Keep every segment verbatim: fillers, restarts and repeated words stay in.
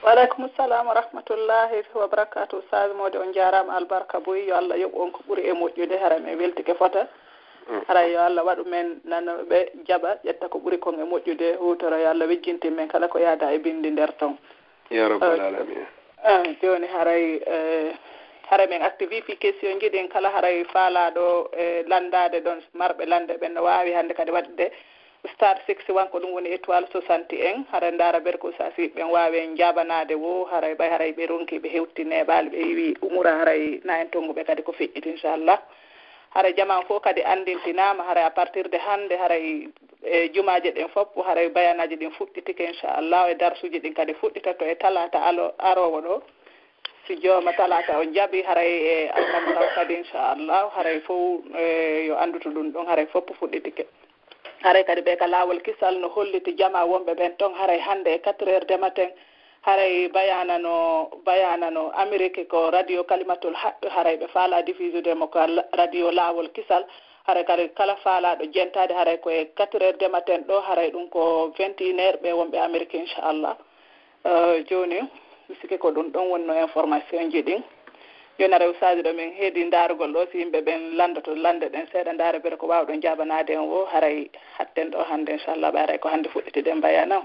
Waleykum salam wa rahmatullahi wa barakatuh. Ustaz Modi, on jaaraama, albarka buy. Yo Allah yoɓ on ko ɓuri e moƴƴude. Hara men weltike fota. Haray yo Allah waɗu men nanooɓe, jaɓa, ƴetta ko ɓuri kon e moƴƴude, huutoro. Yo Allah wejjintin men kala ko yaada e binndi nder ton. Ya rabbal Eh, alamin. Eh, jooni haray, eh, haray men activé fi question ji ɗin kala, haray faalaaɗo, eh, lanndaade ɗon, marɓe lannde ɓen no waawi hannde kadi waɗde star six one, ko ɗum woni étoile soixante en. Haray ndaara ber ko sa si ɓen waawi en jaabanaade wo, haray ɓay haray ɓe ronki, ɓe hewti neeɓaali, ɓe iwi umura, haray na en tonnguɓe kadi ko feƴƴiti, inchallah. Haray jaman fof kadi anndintinaama, haray à partir de hannde, haray e jumaaje ɗen fof, haray bayanaaji ɗin fuɗɗitike, inchallah, e darsuuji ɗin kadi fuɗɗitoto e talaata alo-, aroowo ɗo. Si jooma talaata on jaɓi, haray e alkamisa kadi, inchallah, haray fof, e, yo anndutu ɗum ɗon, haray fof fuɗɗitike. Haray kadi ɓe ka laawol kisal no holliti jamaa wonɓe ɓen ton, haray hannde e quatre heures de matin, haray bayaana no, bayaana no Amérique ko radio Kalimatul Haq, haray ɓe faalaa diffusude mo ka la-, radio Laawol Kisal, haray kadi kala faalaaɗo jentaade, haray ko e quatre heures de matin ɗo, haray ɗum ko vingt et une heures ɓe wonɓe Amérique, inchallah. Eh, jooni, mi sikki ko ɗum ɗon wonno information ji ɗin. Jooni, haray ustaaji ɗo min heedi ndaarugol ɗo, si yimɓe ɓen lanndoto lannde ɗen seeɗa, ndaara bere ko waawɗon jaabanaade en wo, haray hatten ɗo hannde, inchallah, ɓay haray ko hannde fuɗɗitiɗen bayaana o.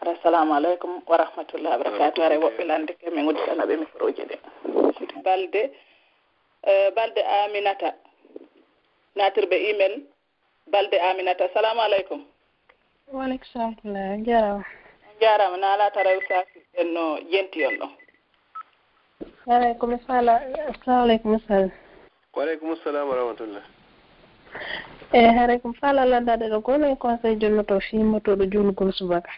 Haray, assalamu aleykum wa rahmatullahi wa barakatuh. Haray woɓɓe lanndike, min udditana ɓe micro ji ɗin. Balde, eh, Balde Aminata, naatirɓe email, Balde Aminata, assalamu aleykum. Waleykum salam, on jaaraama. On jaaraama, na alaa tara ustaasi en no jenti on ɗon. Haray ko mi faala, assalamu aleykum, ustaas. Waleykum salam wa rahmatullah. E haray ko mi faala lanndaade ɗo, ko honno conseil jonnotoo fii immotooɗo juulugol subaka?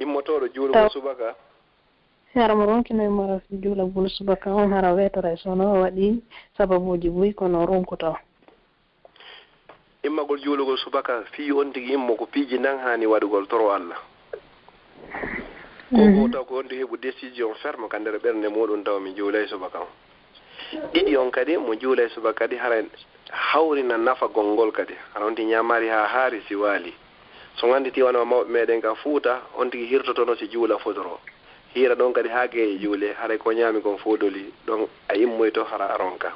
Immotooɗo juulugol Taw- subaka? Hara mo ronkino immoroo fii juulagol subaka on, hara weetoray so no o waɗi sababuuji buy, kono o ronkuto. Immagol juulugol subaka, fii on tigi immo, ko piiji nan haani waɗugol, toro Allah. Ko Mhm. Ko taw ko on tigi heɓu décision ferme ka nder ɓernde muɗum, taw mi juulay subaka on. Ɗiɗi on kadi, mo juulay subaka kadi, hara hawrina nafagol ngol kadi. Hara on tigi ñaamaali haa haari si waali. So ngannditi wano mawɓe meɗen ka Fuuta, on tigi hirtotono si juula fotoro. Hiira ɗon kadi haa geeƴe juule, haray ko ñaami kon fof doli, ɗon a immoyto hara a ronka.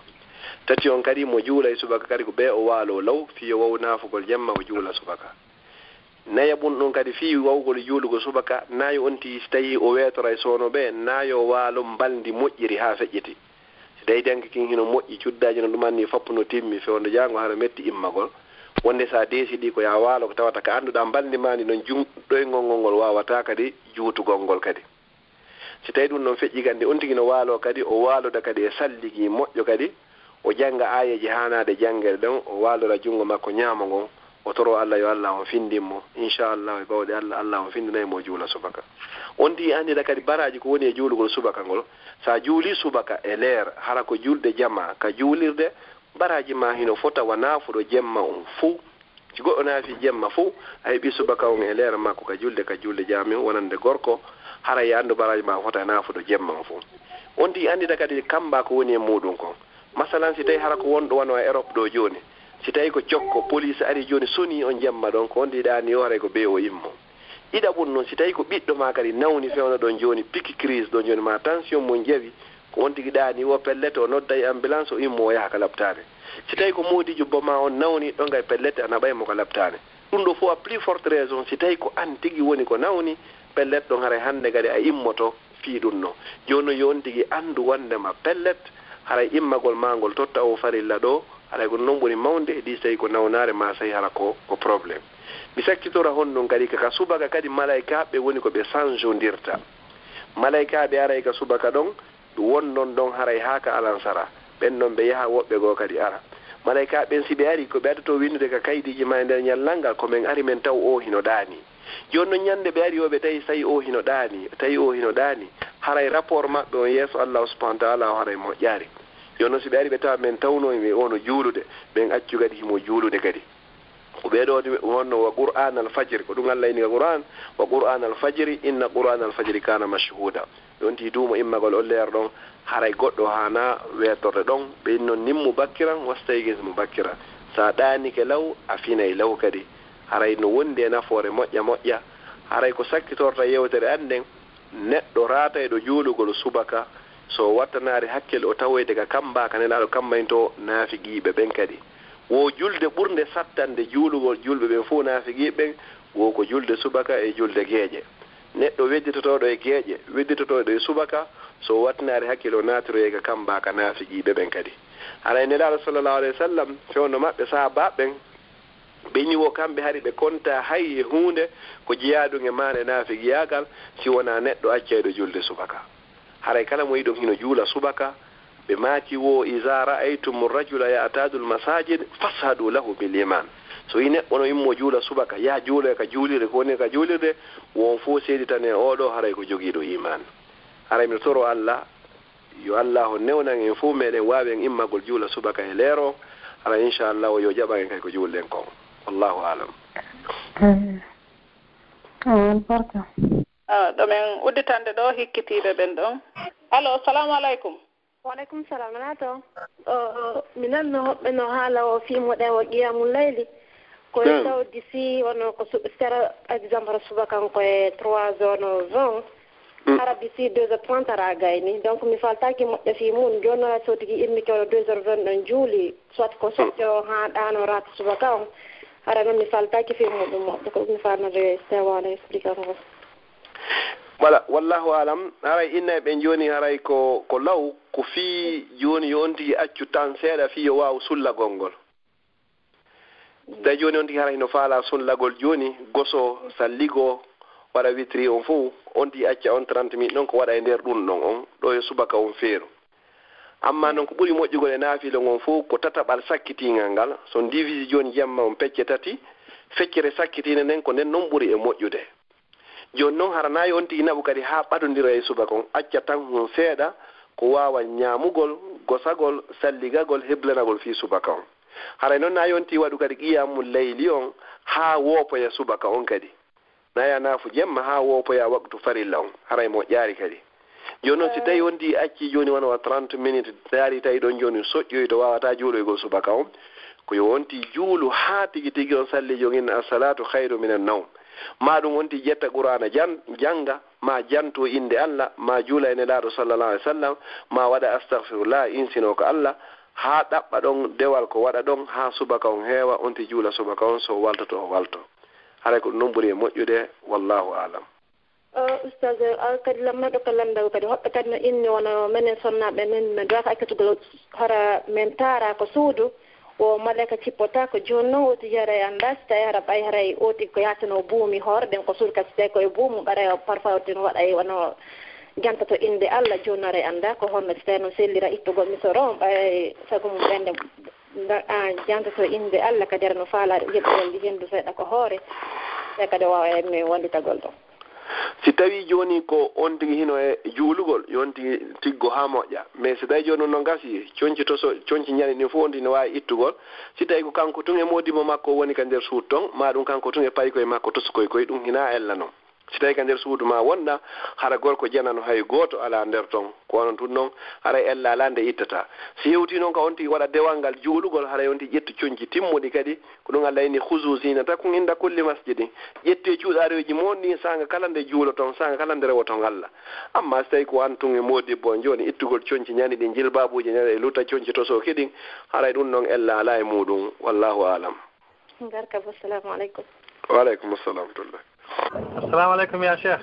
Tati on kadi, mo juulay subaka kadi ko ɓe o waalo law, fii yo waw naafugol jemma o juula subaka. Nayaɓun ɗum kadi fii wawgol juulugol subaka, na yo on tigi si tawi o weetoray soono ɓe, na yo waalo mbalndi moƴƴiri haa feƴƴiti. Si tawi danki kin hino moƴƴi, cuddaaji no ɗum anni fappu no timmi, fewndo jaango hara metti immagol. Wonde sa deesidi ko yaa waalo ko tawata ka annduɗaa mbalndi maa ndi ɗon jun-, ɗoyngol ngol ngol waawataa kadi juutugol ngol kadi. Si tawi ɗum ɗon feƴƴi kadi, on tigi no waaloo kadi, o waaloda kadi e salligi moƴƴo kadi, o jannga aayeeje haanaaɗe janngeede ɗon, o waalora junngo makko ñaamo ngon, o toroo Allah yo Allah on findin mo, inchallah, e bawɗe Allah, Allah on findinay mo o juula subaka. On tigi anndita kadi baraaji ko woni e juulugol subaka ngol. Sa juuli subaka e leer, hara ko julde jamaa ka juulirde, baraaji ma hino fota wa naafuɗo jemma on fuu. Si goɗɗo naafi jemma fuu, a heɓi subaka on e leer makko ka julde, ka julde jaami wonande gorko, hara e anndu baraaji ma fota naafuɗo jemma on fuu. On tigi anndita kadi kamba ko woni e muɗum kon. Masalan, si tawi hara ko wonɗo wano e Europe ɗo jooni, si tawi ko cokko, police ari jooni, soni on jemma ɗon, ko on tigi ɗaani o, haray ko bee o immo. Ɗiɗaɓun non, si tawi ko ɓiɗɗo ma kadi nawni fewndo ɗon jooni, pique crise ɗon jooni, ma tension mum jawi, ko on tigi ɗaani o, pellet, o nodday ambulance, o immo, o yaha ka laptaane. Si tawi ko moodijo boma on nawni, ɗon kay pellet, a naɓay mo ka laptaane. Ɗum ɗo fof, à plus forte raison, si tawi ko an tigi woni ko nawni, pellet, ɗon haray hannde kadi a immoto fii ɗum no. Jooni non yo on tigi anndu wonndema pellet, haray immagol ma ngol totta o farilla ɗo, haray ko non ɓuri mawnde, ɗi si tawi ko nawnaare ma, si tawi hara ko, ko problème. Mi saccitora honɗum kadi, ka, ka subaka kadi malaykaaɓe woni ko ɓe sanjondirta. Malaykaaɓe aray ka subaka ɗon, wonnon ɗon haray haa ka alansara. Ɓen non ɓe yaha, woɓɓe goo kadi ara. Malaykaaɓe ɓen, si ɓe ari, ko ɓe addoto winnude ka kaydiiji ma e nder ñallal ngal, ko men ari men taw o hino ɗaani. Jooni non ñande ɓe ari o, ɓe tawi tawi o hino ɗaani, tawi o hino ɗaani, haray rapport maɓɓe on yeeso Allahu subhanahu wa taala o haray moƴƴaali. Jooni non si ɓe ari ɓe tawa men tawno e o no juulude, ɓen accu kadi himo juulude kadi. Ko ɓee ɗoo ni wonno, "Wa qur'aanal fajri", ko ɗum Allah inni ka Qur'aan, "Wa qur'aanal fajri, inna qur'aanal fajri kaana mashhuuda." Ɗon tii duumo immagol on leer ɗon, haray goɗɗo haanaa weetorde ɗon. Ɓe inni non, "Nim mubakkiran, wastayqiz mubakkiran." Sa ɗaanike law, a finay law kadi. Haray no wondi e nafoore moƴƴa moƴƴa, Haray ko sakkitorta yewtere an nden, neɗɗo raatayɗo juulugol subaka, so o wattanaari hakkil o tawoyde ka kamba ka Nelaaɗo kammayntoo naafiqiiɓe ɓen kadi. Wo julde ɓurnde sattande juulugol julɓe ɓen fow naafiqiiɓe ɓen, wo ko julde subaka e julde geeƴe. Neɗɗo wedditotooɗo e geeƴe, wedditotooɗo e subaka, so o wattanaari hakkil o naatiroyay ka kamba ka naafiqiiɓe ɓen kadi. Haray Nelaaɗo sallallahu alayhi wa sallam, fewndo maɓɓe sahaabaaɓe ɓen, ɓe ñiwo kamɓe hari ɓe konta hay e huunde ko jeyaa ɗum e maande naafiqiyaagal, si wonaa neɗɗo accayɗo julde subaka. Haray kala mo yiɗon hino juula subaka, ɓe maaki wo, "Iza ra'aytumu rajula ya'tadul masajid, fashhadu lahu bil iman." So yi neɗɗo no immo juula subaka, yaha juuloya ka juulirde, ko woni ka juulirde, wo on fow seeditane oo ɗoo haray ko jogiiɗo iman. Haray miɗo toro Allah, yo Allaahu newnan en fow meɗen waawi en immagol juula subaka e leero. Hara, inchallahu, yo jaɓan en kay ko juulɗen kon. Wallahu alam. Amin. Amin. Barka. Ah, ɗo men udditande ɗo hikkitiiɓe ɓen ɗon. Allo, salamu aleykum. Waleykum salam, nana toon? O, o, mi nanno hoɓɓe no haala o fii mo ɗen o qiyamul layli. Ko e tawdi si wano ko su-, sera exemple subaka on ko e trois heures no vingt. Hara bi si deux heures trente ara gayni. Donc mi faltaaki moƴƴa fii mun. Jooni noon so tigi immike o deux heures vingt ɗon juuli. Soit ko soƴƴo haa ɗaano raata subaka on. Hara noon mi faltaaki fii muɗum moƴƴa. Ko ɗum mi falnode sewa wano explique on. Voilà, wallahu alam. Haray innay ɓen jooni haray ko, ko law, ko fii jooni yo on tigi accu tan seeɗa fii yo waawu sullagol ngol. Tawi jooni on tigi hara hino faalaa sullagol jooni, gosoo, salligoo, waɗa witri on fow, on tigi acca on trente minutes ɗon ko waɗa e nder ɗum ɗon on, ɗo yo subaka on feeru. Amma non ko ɓuri moƴƴugol e naafila ngon fow ko tataɓal sakkitiingal ngal, so on divisi jooni jamma on pecce tati, feccere sakkitiinde nden ko nden non ɓuri e moƴƴude. Jooni non, hara naa yo on tigi naɓu kadi haa ɓadondira e subaka on, acca tan hun seeɗa ko waawa ñaamugol, gosagol, salligagol, heblanagol fii subaka on. Haray non naa yo on tigi waɗu kadi qiyamul layli on haa woopoya subaka on kadi. Naa yo naafu jemma haa woopoya waqtu farilla on, haray moƴƴaali kadi. Jooni non, si tawi on tigi acci jooni wano wa trente minutes, ndaari tawi ɗon jooni soƴƴoyto waawataa juuloygol subaka on, ko yo on tigi juulu haa tigi tigi on salli jogin as-salatu khayru minan nawm. Maa ɗum on tigi ƴetta Qur'aana jan-, jannga, maa janto innde Allah, maa juula e Nelaaɗo sallallahu alaihi wasallam, maa waɗa astaghfirullah, insinoo ko Allah, haa ɗaɓɓa ɗon dewal ko waɗa ɗon, haa subaka on heewa, on tigi juula subaka on, so waltoto o walto. Haray ko ɗum non ɓuri e moƴƴude, wallahu a'lam. O, Ustaz, a, kadi lamnaaɗo ka lanndal kadi, hoɓɓe kadi no inni wano menen sonnaaɓe men, men duwata accitugol hara men taara ko suudu, o malaika cippotaako. Jooni noon, o tigi haray anndaa si tawi hara ɓay haray o tigi ko yaatanoo buumi hoore ɗen ko suudu, ka si tawi ko e buumu, ɓaray o parfois o tigi no waɗa e wano jantoto innde Allah. Jooni haray anndaa ko honno si tawi noon sellira ittugol misoro on, ɓay sago mum ɓernde nda-, a, jantoto innde Allah kadi hara no faalaa yeɓugol ndi henndu seeɗa ko hoore, tawi kadi o waawa e men wallitagol ɗon. Si tawii jooni ko on tigi hino e juulugol, yo on tigi tiggo haa moƴƴa. Mais si tawii jooni ɗum no gasi, conci toso, conci ñani ɗin fof on tigi no waawi ittugol. Si tawii ko kanko tun e moodibbo makko woni ka nder suudu ton, maa ɗum kanko tun e paykoy makko tosokoy koy, ɗum hinaa ella non. Si tawii ka nder suudu maa wonɗaa, hara gorko janano hay gooto alaa nder ton. Ko onon tun non, haray ella alaa nde ittataa. Si hewtii noon ka on tigi waɗa dewal ngal juulugol, haray on tigi ƴettu conci timmuɗi kadi, ko ɗum Allah inni, "Khuzu zinatakum inda kulli masjidin." Ƴettee cuuɗaareeji mon ɗin saanga kala nde juuloton, saanga kala nde rewoton Allah. Amma si tawii ko an tun e moodibbo on jooni, ittugol conci ñani ɗin, jilbaabuuji ñani e luta conci tosooki ɗin, haray ɗum ɗon ella alaa e muuɗum. Wallahu a'lam. Ngarka bo, assalamu aleykum. Wa aleykum assalam wa rahmatullah. Assalamu aleykum, ya Cheikh.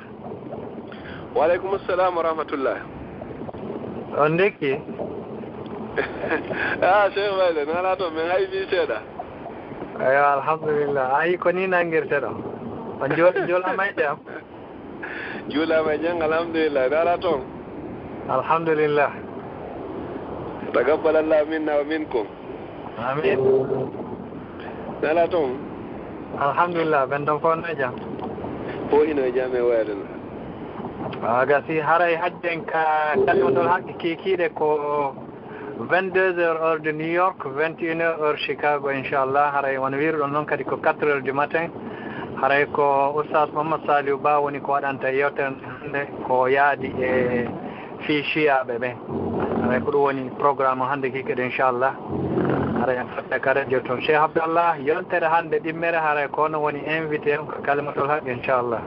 Wa aleykum assalam wa rahmatullah. On ndekki? Ah, Cheikh Bayde, nana toon, min haybii seeɗa. Eywa, alhamdulillah. Ayi, ko ni nangirte ɗo. On juul-, juulaama e jam? Juulaama e jam, alhamdulillah. Nana toon? Alhamdulillah. Taqabbalallahu minna wa minkum. Amin. Nana toon? Alhamdulillah, ɓen ɗon fof no e jam? Fof hino e jam e wayre no. A gasi, haray hajji en ka kalimatul haqqi kiikiiɗe ko vingt-deux heures heure de New York, vingt et une heures heure Chicago, inchallah. Haray wano wiruɗon noon kadi ko quatre heures du matin. Haray ko Oustaz Mouhammad Saliou Ba woni ko waɗanta yewtere nde hannde ko yaadi e fii Shiyaɓe ɓe. Haray ko ɗum woni programme o hannde kiikiiɗe, inchallah. Haray en fadde ka radio toon. Cheikh Abdallah, yontere hannde ɗimmere, haray ko onon woni invité on ka Kalimatul Haq, inchallah.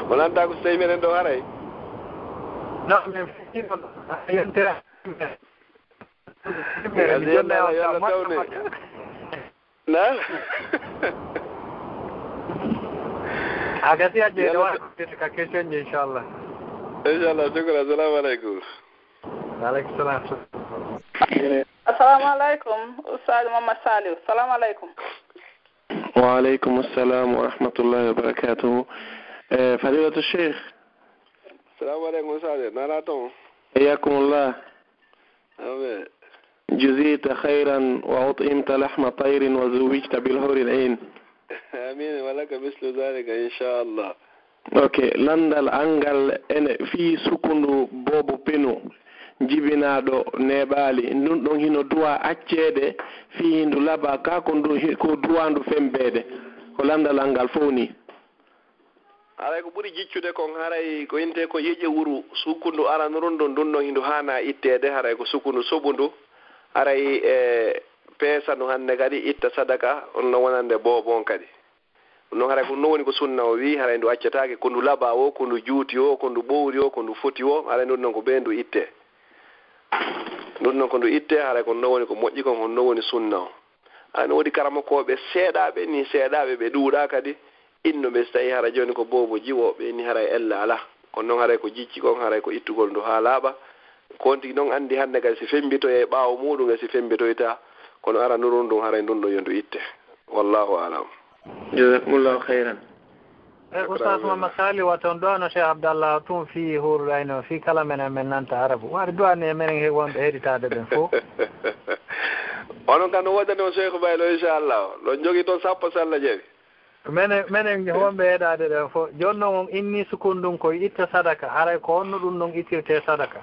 O nanta ko so tawi meɗen ɗo haray. Non, mais fii on a yontere. Yalla tawne. Na? A gasi a jeeɗa waɗde ka question ji, inchallah. Inchallah, shukran. Assalamu alaikum. Wa alaikum salam. Assalamu alaikum, Ustaz Muhammad Saliu. Assalamu alaikum. Wa alaikum assalam wa rahmatullahi wa barakatuhu. Eh, Fadilatu Sheikh. Assalamu alaikum, Ustaz. Nara ton. Hayyakumullah. Amin. Juzita khairan wa ut'imta lahma tayrin wa zuwijta bil huril ain. Amin. Wa laka mislu zalika, inshallah. Ok, landal angal ene fii sukundu boobo penu jibinaaɗo neeɓaali, ndun ɗon hino duwaa acceede fii ndu laba ka ko ndu hi- ko duwaa ndu fembeede. Ko landal angal fow nii. Haray ko ɓuri jiccude kon, haray ko inte ko yeƴe wuru sukundu aranurundu, ndun ɗon hindu haana itteede, haray ko sukundu soɓundu, haray e peesa ndu hannde kadi itta sadaka, on no wonande boobo on kadi. Ɗum noon haray ko ɗum woni ko sunna o wii, haray ndu accataake ko ndu laba o, ko ndu juuti o, ko ndu ɓowri o, ko ndu foti o, haray ndun ɗon ko ɓe ndu itte. Ndun ɗon ko ndu itte, haray ko ɗum woni ko moƴƴi kon, ko ɗum woni sunna o. Haray no woodi karamokooɓe seeɗaaɓe, ni seeɗaaɓe ɓe ɗuuɗaa kadi, inno ɓe so tawii hara jooni ko boobo jiwo, ɓe ni haray ella alaa. Kono noon haray ko jicci kon, haray ko ittugol ndu haa laaɓa. Ko on tigi noon anndi hannde kadi si femmbitoyay ɓaawo muuɗum e si femmbitoytaa, kono aranurun ndun haray ndun ɗon yo ndu itte. Wallahu alam. Jazakumullahu khairan. E Oustaz Mama Sali, waton ɗo no Cheikh Abdallah tun fii hurɗayno fii kala menen men nanta Arabu. Waɗi duwani e menen he wonɓe heɗitaade ɓen fof. Onon kam no woodani on Cheikh Baylo, inchallah. Ɗon jogi toon sappo so Allah jaɓi. Menen menen wonɓe heɗaade ɗen fof. Jooni noon on inni sukun ndun ko itta sadaka. Haray ko honno ɗum ɗon ittirtee sadaka?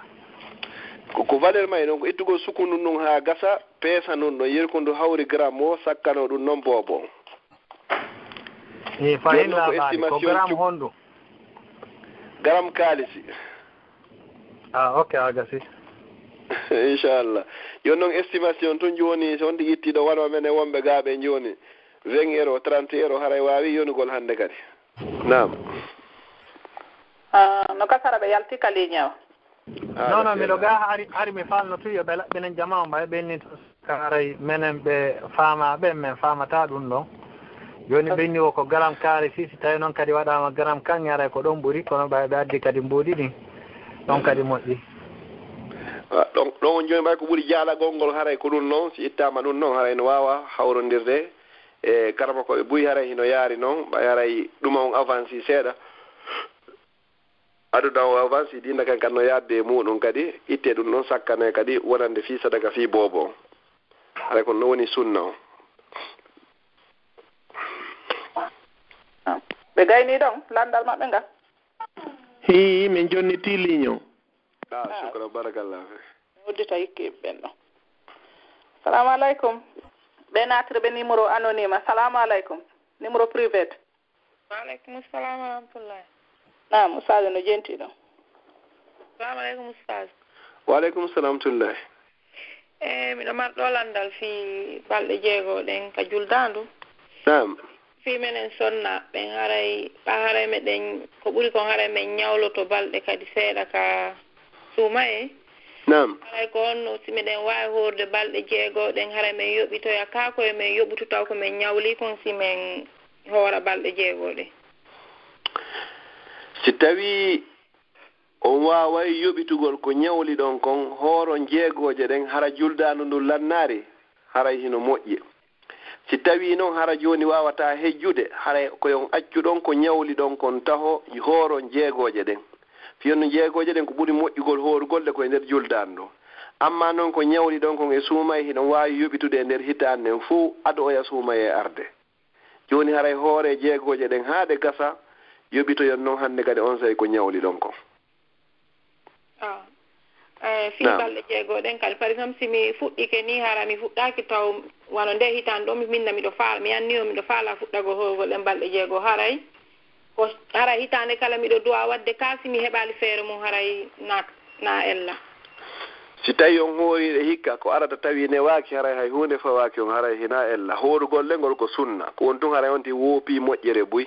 Ko ko valeur may noon ko ittugol sukun ndun ɗon haa gasa, peesa ndun ɗon, yeru ko ndu hawri gramme o, sakkano ɗum noon boobo on. Eyi, fahin laabaali ko garam honɗum? Garam kaalisi. Ah, ok, a gasi. Inchallah. Yo noon estimation tun jooni, so on tigi itti ɗo wano men e wonɓe gaaɓe jooni, vingt euro, trente euro, haray waawi yonugol hannde kadi. Naam. Ah, no kasara ɓe yalti ka ligne o. Non, non, miɗo gaa hari, hari mi falno tu yo ɓe laɓɓinen jama o mbay ɓenni to. Haray menen ɓe faama ɓen, men faamata ɗum ɗon. Jooni ɓenni o ko garam kaari fii, si tawi noon kadi waɗaama garam kan, haray ko ɗon ɓuri, kono ɓay ɓe addi kadi mbuuɗi ɗin, ɗon kadi moƴƴi. Ɗon ɗon on jooni ɓay ko ɓuri jaalagol ngol, haray ko ɗum noon, si ittaama ɗum noon, haray no waawa hawrondirde e karamokooɓe buy, haray hino yaari noon, ɓay haray ɗuma on avansi seeɗa. Aduna o avansi diina kan kan no yaadde e muuɗum kadi, itte ɗum ɗon sakkane kadi wonande fii sadaka fii boobo on. Haray ko no woni sunna o. Ɓe gayni ɗon lanndal maɓɓe ngal. Hii, min jonni ti ligne o. Ah, shukran, barakallah. Uddita yikki ɓen ɗon. Salamu alaikum. Ɓe naatira ɓe numéro anonyme. Salamu alaikum. Numéro privé. Waaleykum salaam wa rahmatullahi. Naam, Ustaaz no jenti ɗon. Salaamu aleykum Ustaaz. Waaleykum salaam wa rahmatullahi. E miɗo mari ɗo lanndal fii balɗe jeego ɗen ka juldaandu. Naam. Fii menen sonna ɓen haray ɓa haray meɗen ko ɓuri kon haray men ñawloto balɗe kadi seeɗa ka suumayee. Naam. Haray ko honno si meɗen waawi hoorde balɗe jeego ɗen haray men yoɓitoya kaa ko e men yoɓutu taw ko men ñawli kon si men hoora balɗe jeego ɗen. Si tawii on waaway yoɓitugol ko ñawliɗon kon, hooron jeegooje ɗen, hara juldaandu ndun lannaari, haray hino moƴƴi. Si tawii non hara jooni waawataa hejjude, haray ko yo on accu ɗon ko ñawliɗon kon taho, hooron jeegooje ɗen. Fii on no jeegooje ɗen ko ɓuri moƴƴugol hoorugol ɗe ko e nder juldaandu ndun. Ammaa non ko ñawliɗon kon e suumayee hiɗon waawi yoɓitude e nder hitaande nden fow, ado oya suumayee arde. Jooni haray hooree jeegooje ɗen haa ɗe gasa, yoɓitoyon non hannde kadi onsay ko ñawliɗon kon. Ah. Eh, fii balɗe jeego ɗen kadi, par exemple, si mi fuɗɗike nii, hara mi fuɗɗaaki taw wano ndee hitaande ɗoo, mi minna miɗo faala, mi anniyo miɗo faala fuɗɗagol hoorugol ɗen balɗe jeego, haray ko, haray hitaande kala miɗo duwaa waɗde ka, si mi heɓaali feere mum, haray na, na ella. Si tawii on hooriiɗe hikka, ko arata tawi newaaki, haray hay huunde fawaaki on, haray hinaa ella. Hoorugol le ngol ko sunna, ko on tun haray on ti woopii moƴƴere buy.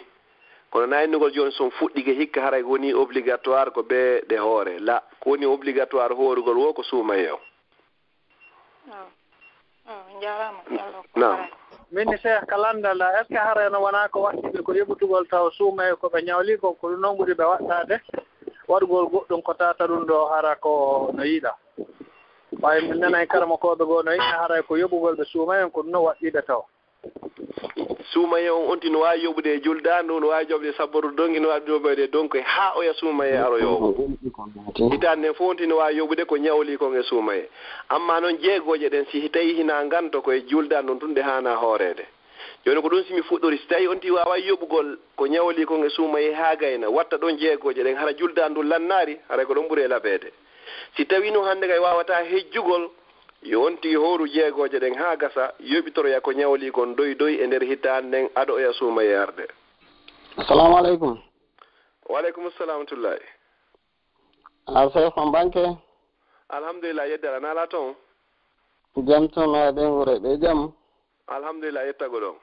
Kono na innugol jooni, so on fuɗɗike hikka, haray ko woni obligatoire ko bee ɗe hoore. La, ko woni obligatoire hoorugol woo ko suumayee on. Aw, aw, njaaraama, Diallo, ko Naam. haray. Min ni Cheikh, ka lanndal, est-ce que hara eno wonaa ko waɗɗiɓe ko yoɓutugol taw suumayee ko ɓe ñawli kon, ko ɗum noon ɓuri ɓe waɗɗaade? Waɗugol goɗɗum ko tata ɗum ɗo hara ko no yiɗa. Ɓay min nanay karamokooɓe goo no yiɗa haray ko yoɓugol ɓe suumayee on, ko ɗum noon waɗɗiɓe taw. Suumayee on, on ti no waawi yoɓude e juldaandu, no waawi yoɓude e sabboru donki, no waawi yoɓude e donki, haa oya suumayee aroyoowo. Hitaande nden fof on ti no waawi yoɓude ko ñawli kon e suumayee. Amma noon jeegooje ɗen, si tawii hinaa nganto, ko e juldaandu ndun tun ɗe haanaa hooreede. Jooni ko ɗum si mi fuɗɗori, si tawii on ti waaway yoɓugol ko ñawli kon e suumayee haa gayna, watta ɗon jeegooje ɗen, hara juldaandu ndun lannaali, haray ko ɗon ɓuri e laɓeede. Si tawii noon hannde kay waawataa hejjugol, yo on tigi hooru jeegooje ɗen haa gasa, yoɓitoroya ko ñawli kon doy doy e nder hitaande nden, ado oya suumayee arde. Assalamu aleykum. Wa aleykum assalam wa rahmatullahi. A Seex on banke? Alhamdulillah, yedde Alla, na alaa toon? Jam toon, no ɓe wuro ɓe jam? Alhamdulillah, yettagol on.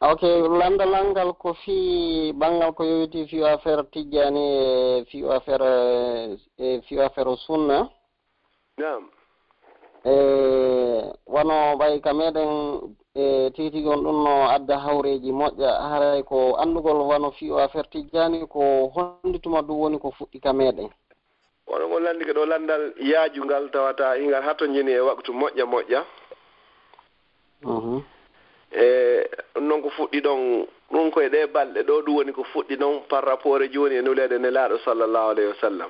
Ok, lanndal ngal ko fii banngal ko yowiti fii affaire Tijjaani e fii affaire, e fii affaire sunna. Naam. E wano ɓay ka meɗen, e tigi tigi on ɗum no adda hawreeji moƴƴa, haray ko anndugol wano fii affaire Tijjaani ko honndi tuma ɗum woni ko fuɗɗi ka meɗen. Kono on lanndike ɗo lanndal yaajungal, tawata hingal hatonjini e waktu moƴƴa moƴƴa. Mhm. E ɗum noon ko fuɗɗi ɗon, ɗum ko e ɗee balɗe ɗo ɗum woni ko fuɗɗi ɗon par rapport e jooni e nuleede Nelaaɗo sallallahu alayhi wa sallam.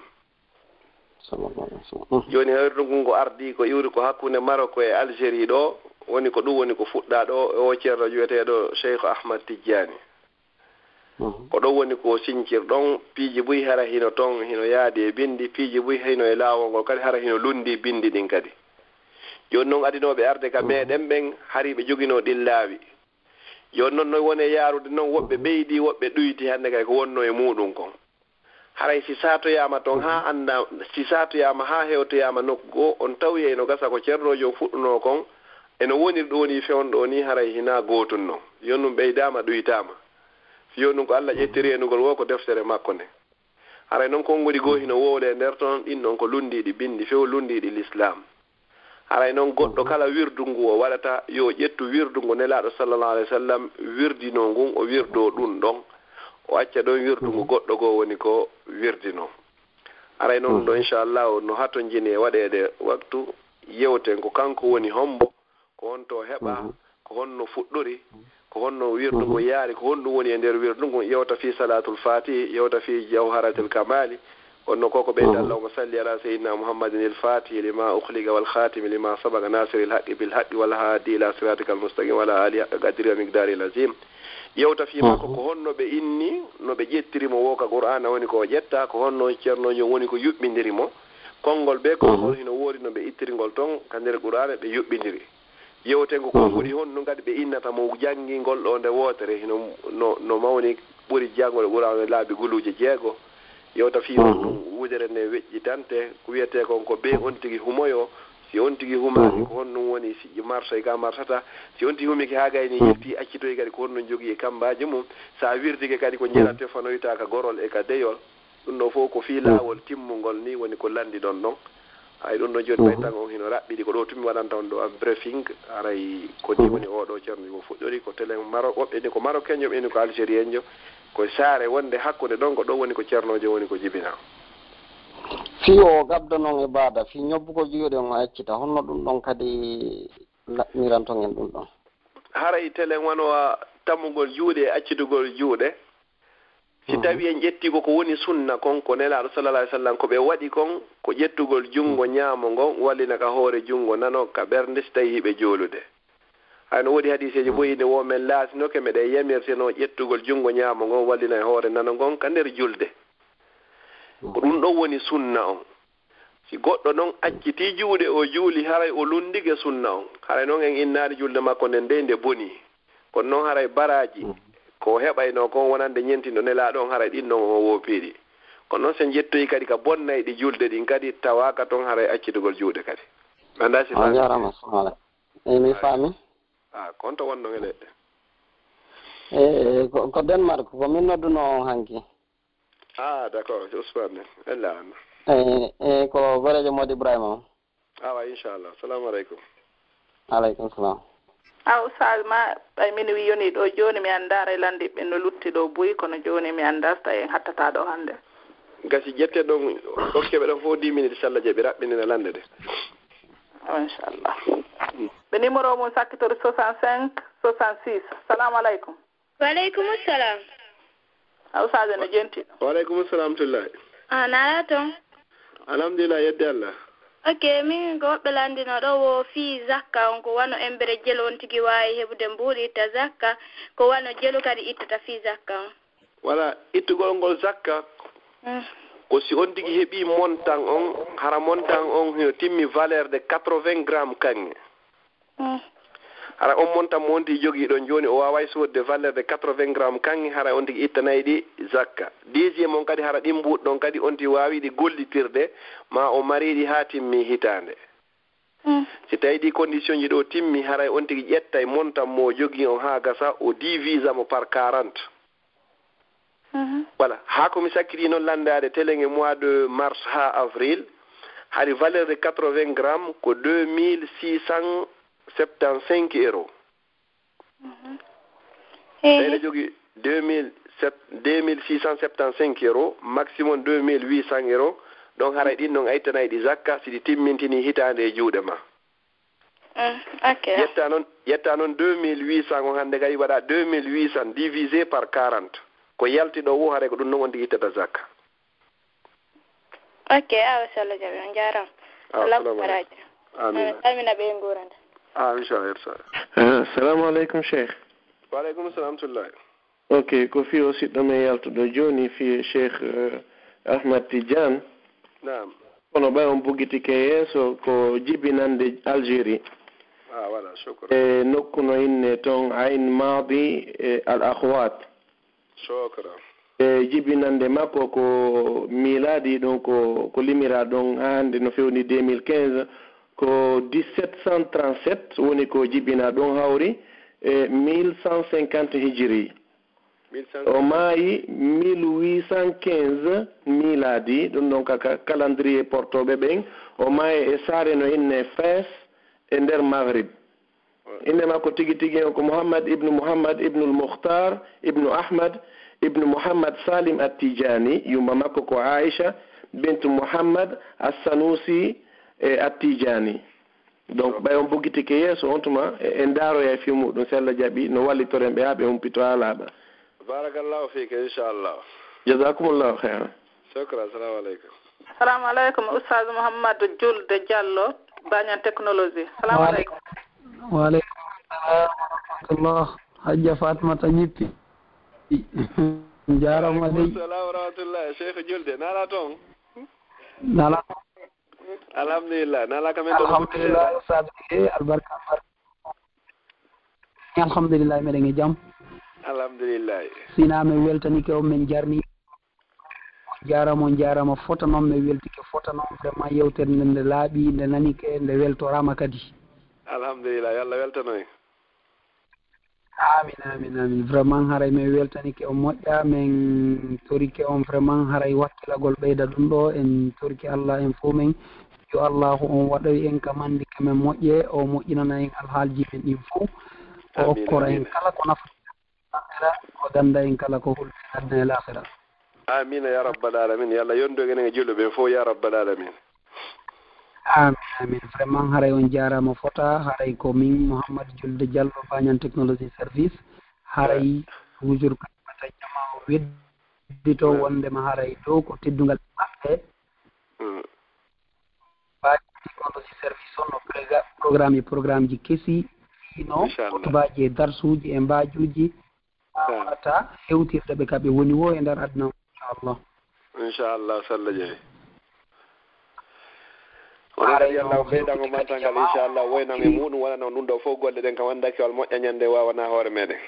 Sallallahu alayhi wa sallam. Mhm. Jooni hawri ɗum ko ardii ko iwri ko hakkunde Maroko e Algérie ɗo, woni ko ɗum woni ko fuɗɗaa ɗo e o ceerno wiyeteeɗo Cheikh Ahmad Tijjaani. Mhm. Ko ɗon woni ko sincirɗon, piiji buy hara hino ton, hino yaadi e binndi, piiji buy hino e laawol ngol kadi hara hino lunndii binndi ɗin kadi. Jooni noon adinooɓe arde ka meɗen ɓen, hari ɓe joginoo ɗin laawi. Jooni noon no woni e yaarude noon, woɓɓe ɓeydii, woɓɓe ɗuyti hannde kay ko wonnoo e muuɗum kon. Haray si saatoyaama ton haa annda, si saatoyaama haa hewtoyaama nokku goo, on tawiyay no gasa ko ceernoojo on fuɗɗunoo kon, e no woniri ɗum woni fewndo ɗoo nii, haray hinaa gootun non. Yo ɗum ɓeydaama, ɗuytaama. Yo ɗum ko Alla ƴetti reenugol woo ko deftere makko nden. Haray non konguɗi goo hino wowlee nder ton, ɗin ɗon ko lunndiiɗi binndi few, lunndiiɗi lislaam. Haray non goɗɗo kala wirdu ngu o waɗata, yo ƴettu wirdu ngu Nelaaɗo sallallahu alayhi wa sallam wirdinoo ngun, o wirdoo ɗun ɗon, o acca ɗon wirdu ngu goɗɗo goo woni ko wirdinoo. Haray non ɗum ɗo, inchallahu, no hatonjini e waɗeede waktu, yewten ko kanko woni hombo, ko honto o heɓaa, ko honno fuɗɗori, ko honno wirdu ngu yaari, ko honɗum woni e nder wirdu ngu, yewta fii Salaatul Faatihi, yewta fii Jawharatil Kamaali, kono ko ko ɓeyda, Allahumma salli ala sayyidina Muhammadin il-Faatihi lima ukhliqa wal khaatimi lima sabaqa naasiril haqqi bil haqqi wal haadi ila siraatikal mustaqim wa ala aalihi haqqa qadrihi wa miqdaarihil aziim. Yewta fii makko ko honno ɓe inni, no ɓe ƴettiri mo woo ka Qur'aana woni ko o ƴetta, ko honno ceernoojo woni ko yuɓɓindiri mo. Konngol bee konngol hino woodi no ɓe ittiri ngol ton ka nder Qur'aana ɓe yuɓɓindiri. Yewten ko konguɗi honɗum kadi ɓe innata mo janngii ngol ɗoo nde wootere, hino no, no mawni ɓuri janngol Qur'aana e laabi guluuje jeego. Yewta fii honɗum wudere nde weƴƴitante, ko wiyetee kon ko bee on tigi humoyo, si on tigi humaaki ko honɗum woni si marsoy ka marsata, si on tigi humike haa gayni yilti accitoy kadi ko honɗum jogii e kammbaaji mum, sa wirdike kadi ko njeɗa tefanoyta ka gorol e ka deyol. Ɗum ɗoo fof ko fii laawol timmungol nii woni ko lanndiɗon ɗon. Hay ɗum ɗoo jooni ɓay tan on hino raɓɓiɗi ko ɗoo tun mi waɗanta on ɗoo am briefing, haray ko nii woni oo ɗoo ceerno ko fuɗɗori, ko telen Maro, woɓɓe ni ko Marocain, woɓɓe ni ko Algérien jo, ko saare wonde hakkunde ɗon ko ɗoo woni ko ceernoojo woni ko jibinaa. Fii o gabda non ibaada, fii ñobbugol juuɗe on o accita, honno ɗum ɗon kadi laɓniranton en ɗum ɗon? Haray telen wano a tammugol juuɗe e accitugol juuɗe. Si tawii en ƴettii ko ko woni sunna kon, ko Nelaaɗo sallallahu alayhi wa sallam ko ɓe waɗi kon, ko ƴettugol junngo ñaamo ngon wallina ka hoore junngo nano ka ɓernde si tawii hiɓe juulude. Hay no woodi hadiiseeji boyi nde woo men laatinoke meɗen yamirtenoo ƴettugol junngo ñaamo ngon wallina e hoore nano ngon ka nder julde. Ko ɗum ɗon woni sunna on. Si goɗɗo non accitii juuɗe o juuli, haray o lunndike sunna on. Haray non en innaali julde makko nden dey nde bonii. Kono non haray baraaji ko o heɓaynoo kon wonande ñentinɗo Nelaaɗo on, haray ɗin non o woopiiɗi. Kono noon, so en ƴettoyi kadi ka bonnayɗi julde ɗin kadi, tawaaka toon haray accitugol juuɗe kadi. Mi anndaa si On faami. Jaaraama, assalamu aleykum. Eyi, mi faami. Ah, ko on to wonno e leɗɗe? E, ko, ko Denmark, ko min nodduno on hanki. Ah, d'accord, c'est Ousmane. Ella an. E, e, ko goreejo Modi Ibrahima on. Awa, inchallah. Assalamu aleykum. Aleykum salam. A Oustaz, ma ɓay min wi yoni ɗo jooni, mi anndaa ray lanndiɓe no lutti ɗo buy, kono jooni mi anndaa so tawi en hattataa ɗo hannde. Gasi, ƴetten ɗon, okke ɓe ɗon fof dix minutes, so Allah jaɓi, raɓɓinina lannde de. Oh, inchallah. Ɓe numéro mum sakkitori soixante-cinq soixante-six. Salamu aleykum. Wa aleykum salam. A Oustaz no jenti. Wa aleykum salam rahmatullahi. A nala toon? Alhamdulillah, yedde Allah. Ok, min ko woɓɓe lanndinoo ɗo wo fii zakka on, ko wano embere jelu on tigi waawi heɓude mbuuɗi itta zakka, ko wano jelu kadi ittata fii zakka on. Wala, ittugol ngol zakka, Mm. ko si on tigi heɓi montant on, hara montant on hino timmi valeur de quatre-vingts grammes kaŋŋe. Mm. Hara on montant mo on tigi jogii ɗon jooni, o waaway soodde valeur de quatre-vingts grammes kaŋŋe, hara on tigi ittanay ɗi zakka. Deuxième on kadi, hara ɗin mbuuɗi ɗon kadi on tigi waawi ɗi gollitirde, ma o mari ɗi haa timmi hitaande. Mm. Si tawi ɗi condition ji ɗo timmi, haray on tigi ƴettay montant mo o jogii on haa gasa, o divisa mo par quarante. Mhm. Voilà, haa ko mi sakkiti noon lanndaade telen e mois de mars haa avril, hari valeur de quatre-vingts grammes ko deux mille six cent septante-cinq euros. Mhm. Ehe. Tawi aɗa jogii deux mille sept, deux mille six cent septante-cinq euros, maximum deux mille huit cents euros, donc haray ɗin ɗon a ittanay ɗi zakka si ɗi timmintinii hitaande e juuɗe ma. Mm, ok. Ƴetta noon, ƴetta noon deux mille huit cents on hannde kay, waɗa deux mille huit cents divisé par quarante. Ko yalti ɗo wo, haray ko ɗum noon on tigi ittata zakka. Ok, awa, so Allah jaɓi, on jaaraama. Ah, Allah salamu aleykum. Baraaji. Amin. Amin, amina ɓe nguuranda. Ah, inchallah, inchallah. Ah, assalamu aleykum, Cheikh. Wa aleykum salam, rahmatullahi. Ok, ko fii o siɗɗo men yaltuɗo jooni, fii Cheikh, eh, Ahmad Tidiane. Naam. Kono ɓay on buggitike yeeso, ko jibinande Algérie. Ah, voilà, shukran. E nokku no inne toon Ain Madi e Al Akhwat. Shukran. E jibinande makko ko miilaadi ɗon ko, ko limira ɗon haa hannde no fewni deux mille quinze, ko dix-sept cent trente-sept woni ko jibina ɗon, hawri e mille cent cinquante hijiri. O maayi mille huit cent quinze miilaadi, ɗum ɗon ka, ka calendrier portooɓe ɓen. O maayi e saare no inne Fès e nder Maghrib. Innde makko tigi tigi on ko Muhammad ibnu Muhammad ibnul Mukhtar ibnu Ahmad ibnu Muhammad Salim At-Tijani. Yumma makko ko Aisha bintu Muhammad As-Sanusi e At-Tijani. Donc, ɓay on buggitike yeeso on tuma, e, en ndaaroya e fii muɗum, si Allah jaɓi, no wallitoren ɓe haa ɓe humpito haa laaɓa. Barakallahu fiik, inchallah. Jazakumullahu khairan. Shukran, assalamu aleykum. Assalamu aleykum, Oustaz Mouhammad Julde Diallo, Banyan Technologie. Assalamu aleykum. Wa aleykum salam wa rahmatullah. Hajja Fatmata ñippi. Jaarama dey. Wa aleykum salam wa rahmatullah. Cheikh Julde, nala toon? Nala. Alhamdulillah. Nala ka men ɗo no fuɗɗi seeɗa. Alhamdulillah, Oustaz. Eh, albarka, albarka. Alhamdulillah, meɗen e jam. Alhamdulillah. Sina men weltanike on, men jarni. On jaarama, on jaarama fota noon, men weltike fota noon. Vraiment, yewtere nde nde laaɓi, nde nanike, nde weltoraama kadi. Alhamdulillah, yo Allah weltano en. Amin, amin, amin. Vraiment, haray men weltanike on moƴƴa, men torike on vraiment, haray wakkilagol ɓeyda ɗum ɗo, en torike Allah en fof men. Yo Allahu on waɗoy en ka mandi ka men moƴƴe, o moƴƴinana en alhaalji men ɗin fof. O Amin, okkora en amin. Kala ko nafata, o danda en kala ko hulɓe aduna e laakhira. Amina ya rabbal alamin. Yo Allah yondu en e julɓe ɓen fof ya rabbal alamin. Amin, amin. Vraiment, haray on jaaraama fota. Haray ko min, Mouhammad Julde Diallo, Banyan Technology Service. Haray toujours kadi wata jama o weddito wondema haray ɗo ko teddungal maɓɓe. Mm. Banyan Technology Service on no prega-, programme e programme ji kesi, hino Inchallah. Khutbaaji e darsuuji e mbaajuuji. Wata hewtirde ɓe ka ɓe woni wo e nder aduna o, inchallah. Inchallah, so Allah jaɓi. Onon kadi, yo Allah ɓeydan on mantal ngal, inchallah, woynan e muɗum, waɗana on ɗum ɗo fof golle ɗen kam, annda kewal moƴƴa ñande waawana hoore meɗen.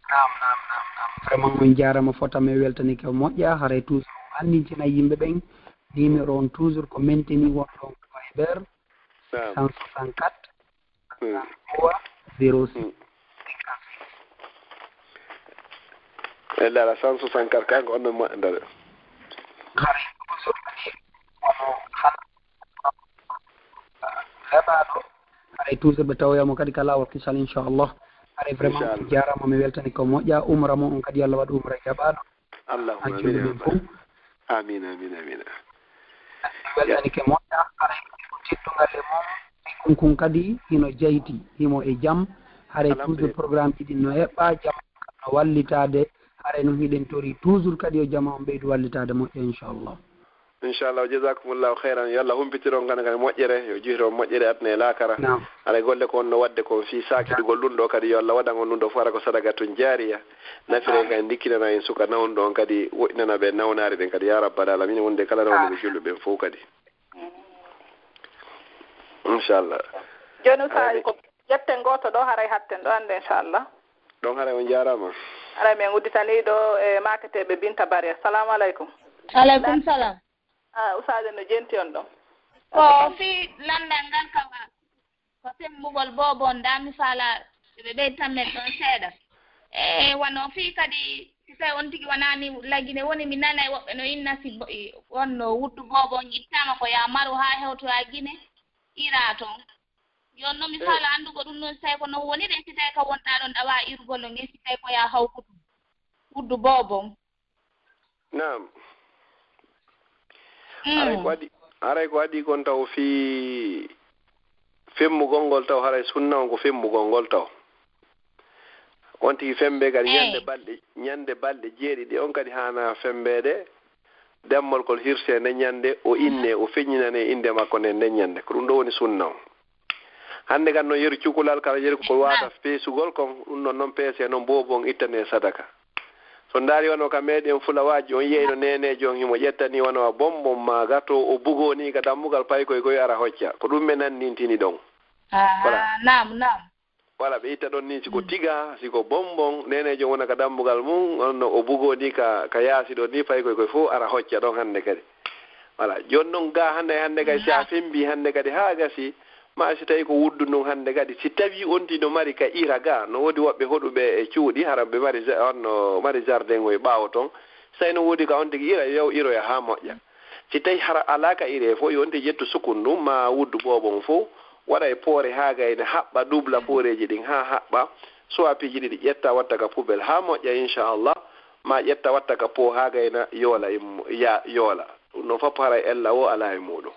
Naam, naam, naam, naam. Vraiment, on jaarama fota, mi weltanike moƴƴa. Haray toujours on anndintina yimɓe ɓen, numéro on toujours ko mainteni won ɗon Viber, Naam. cent soixante-quatre, Hmm. trois, zéro six. Hmm. E dara cent soixante-quatre kan ko on ɗon moƴƴa dara. Haray toujours kadi kono han leɓaaɗo. Haray toujours ɓe tawoya mo kadi ka laawol kisal, inchallah. Haray vraiment, Inchallah. Jaarama, mi weltani ko moƴƴa. Umra mo on kadi, Allah waɗu umra jaɓaaɗo. Allahumma An julɓe amin. ɓen fof. Amin, amin, amin. Weltani ke moƴƴa. Haray ko teddungal e mum. Ɓikkun kun kadi hino jayti, himo e jam. Haray toujours Alhamdulillah. Programme ji ɗin no eɓɓa, jam no wallitaade. Haray non hiɗen tori toujours kadi yo jama on ɓeydu wallitaade moƴƴa, inchallah. Inchallah, jazakumullahu khairan. Yo Allah humpitiron kan kan moƴƴere, yo juhiro moƴƴere aduna e laakara. Naam. Haray golle ko on no wadde ko fii saakiɗugol ɗum ɗo kadi, yo Allah waɗan on ɗum ɗo fof hara ko sadakatun jaariya. Nafire kan dikkinana en suka nawnɗo on kadi, woɗɗinana ɓe nawnaare ɗen kadi, ya rabbal alamin, wonde kala nawnuɓe julɓe ɓen fof kadi. Inchallah. Jooni Oustaz, ko ƴetten gooto ɗo, haray hatten ɗo hannde, inchallah. Ɗon haray on jaaraama. Haray min udditanii ɗo e maaketeeɓe Binta Bari. Assalamu aleykum. Aleykum salam. Ah, Oustaz no jenti on ɗon. Ko fii lanndal ngal kawa, ko semmbugol boobo on, ɗa mi faala ɓe ɓeyditan men ɗon seeɗa. E wano fii kadi, si tawi on tigi wanaani Lagine woni, mi nanay woɓɓe no inna si bo-, i-, wonno wuddu boobo on ittaama ko yaa maru haa hewtoya Gine, iraa ton. Jooni non mi faala anndugo ɗum ɗon, si tawi ko non woni ɗen, si tawi ka wonɗa ɗon ɗawa irugol on, e si tawi ko yaa hawkutu wuddu boobo on. Naam. Mm. Haray ko adii, haray ko adii kon taw fii femmugol ngol taw, haray sunna on ko femmugol ngol taw. On tigi fembe kadi Eey. ñande balɗe, ñande balɗe jeeɗiɗi on kadi haana fembeede, dammol kol hirse nde ñande, o inne, o feññinane innde makko nden, nden ñande. Ko ɗum ɗo woni sunna on. Hannde kan noon yeru cukalal kala yeru ko waata peesugol kon, ɗum ɗon noon peese noon boobo on ittane sadaka. So ndaari wano ka meɗen fulawaaji on yeeyno neeneejo on himo ƴettani wano a bonbon maa gato o bugoo ni ka dammugal paykoy koy ara hocca. Ko ɗum ɓe nanndintini ɗon. Ah, Voilà. Naam, naam. Voilà, ɓe itta ɗon ni si ko tiga, si ko bonbon, neeneejo on wona ka dammugal mum, on no o bugoo ni ka, ka yaasi ɗon ni paykoy koy fof ara hocca ɗon hannde kadi. Voilà, jooni noon ga hannde, hannde kadi si a fembi hannde kadi haa gasi, ma si tawi ko wuddu ndun hannde kadi, si tawi on tigi no mari ka ira ga, no woodi woɓɓe hoɗuɓe e cuuɗi, hara ɓe mari ja-, on no mari jardin o e ɓaawo ton, si tawi no woodi ka on tigi ira, yo iroya haa moƴƴa. Si tawi hara alaa ka ire fof, yo on tigi ƴettu sukun ndun, ma wuddu boobo on fof, waɗa e poore haa gayna haɓɓa, dubla pooreeji ɗin haa haɓɓa, suwa piiji ɗiɗi ƴetta watta ka poubelle haa moƴƴa, inchallah, ma ƴetta watta ka po haa gayna yoola, immo, ya, yoola. Ɗum ɗon fof haray ella o alaa e muuɗum.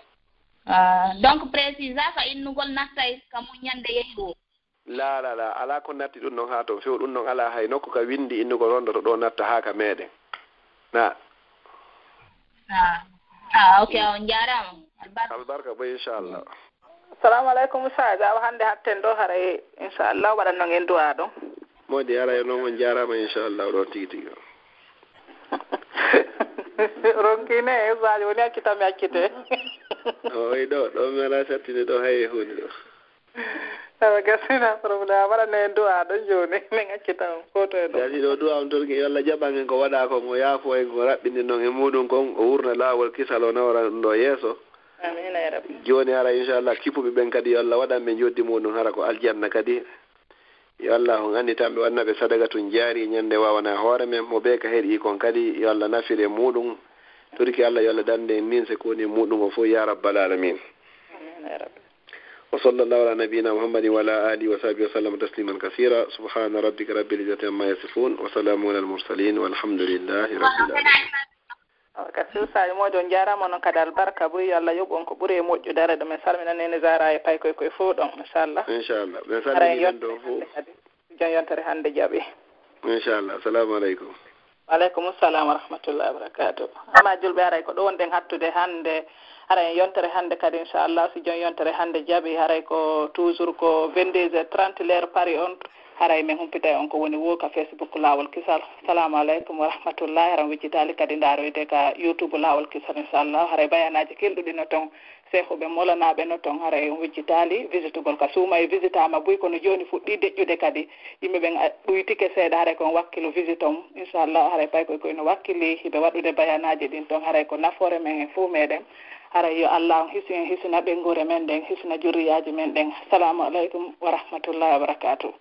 Ah, donc, précisa ka innugol nattay ka mum ñande yehi o. La, la, la, alaa ko natti ɗum ɗon haa toon few, ɗum ɗon alaa hay nokku ka winndi innugol rondoto ɗo natta haa ka meeɗen. Na. Ah, ah, ok, on jaaraama. Albarka. Albarka boy, inchallah. Assalamu aleykum, Oustaz. Awa hannde hatten ɗo, haray, inchallah, waɗan non en du'a ɗon. Moodi, haray noon on jaaraama, inchallah, ɗon tigi tigi. Ronki ne, Oustaz, woni accita mi accite. Oy ɗo, ɗo mi alaa sattinde ɗo hay e huunde ɗo. Awa gasina problème, waɗan en du'a ɗon jooni, min accita on, foto e ɗo. Gasi ɗo du'a on torki, yo Allah jaɓan en ko waɗa kon, o yaafo en ko raɓɓinɗen ɗon e muuɗum kon, o wurna laawol kisal, o nawra ɗum ɗo yeeso. Amina ya rabbi. Jooni hara, inchallah, kippuɓe ɓen kadi, yo Allah waɗan ɓe njoɗdi muuɗum hara ko aljanna kadi. Yo Allah on annitan ɓe, wanna ɓe sadakatun jaari, ñande waawana hoore men, mo ɓe ka heɗi kon kadi, yo Allah nafir e muuɗum. Torki Allah, yo Allah dande en ninse ko woni e muuɗum o fof, ya rabbal alamin. Amina ya rabbi. وصلى الله على نبينا محمد وعلى آله وصحبه وسلم تسليما كثيرا. سبحان ربك رب العزة عما يصفون، وسلام على المرسلين، والحمد لله رب العالمين. Awa, ka sirsaji moƴƴo, on jaaraama, onon kadi albarka buy, yo Allah yoɓu on ko ɓuri e moƴƴude. Haray ɗo min salmina Neene Zahra e paykoy koye fof ɗon, inchallah. Inchallah. Ɓen Haray salmini ɓen ɗon fof. Kadi, jon yontere hannde jaɓi. Inchallah. Assalamu aleykum. Wa aleykum salam wa rahmatullahi wa barakatuh. Amma julɓe, haray ko ɗo wonɗen hattude hannde. Haray yontere hannde kadi, inchallah, si jon yontere hannde jaɓi, haray ko toujours ko vingt-deux heures trente, l'heure Paris on. Haray min humpitay on ko woni wo ka Facebook Laawol Kisal. Salaamu aleykum wa rahmatullahi. Haray on wejjitaali kadi ndaaroyde ka YouTube Laawol Kisal, inchallah. Haray bayanaaji kelɗuɗi no ton. Sehuɓe molanaaɓe no ton. Haray on wejjitaali visitugol ka suuma e visitaama buy, kono jooni fuɗɗii deƴƴude kadi. Yimɓe ɓen a-, ɗuytike seeɗa, haray ko on wakkilo visit on. Inchallah, haray pay koy koy no wakkili hiɓe waɗude bayanaaji ɗin ton. Haray ko nafoore men e fuu meɗen. Haray yo Allah on hisu en, hisina ɓeynguure men ɗen, hisina jurriyaaji men ɗen. Salaamu aleykum wa rahmatullahi wa barakatuh.